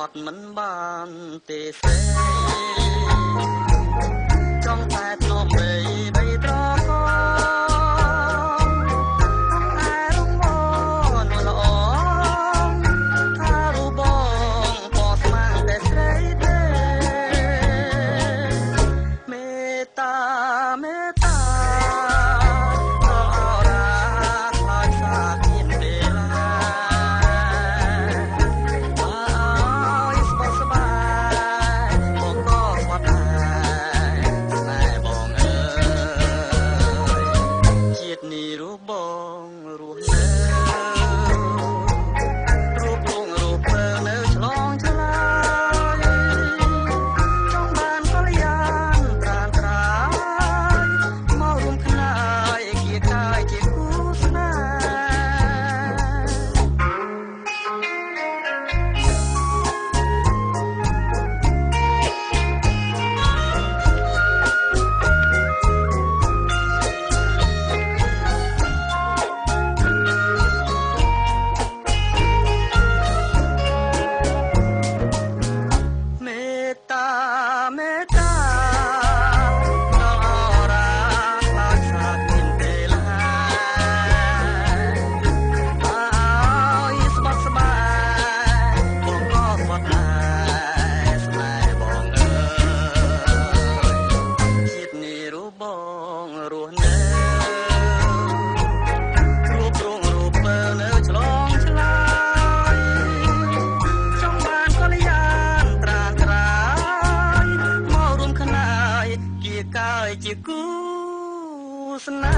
ត់មិនបានទេស្រីចង់តែធ្នមបីបីត្រកឯរងនល្អថារូបងពស្មាំងតែស្រីទេមេតាមេតាបងរស់នៅរូបលងរូបពើនៅឆ្លងឆ្លើយចង់បានកល្យានត្រានត្រាយមករួមខ្នាយគៀកាយជាគូស្នេហ៍មេតាដល់អរាខ្លាចសាទមានទេឡាអើយស្បត់ស្បាយបងក៏ស្បត់ដែរស្នេហ៍បងអើយជាតិនេះរូបបងរស់នៅរូបរងរូបពើនៅឆ្លងឆ្លើយចង់បានកល្យានត្រានត្រាកាយជាគូស្នេហ៍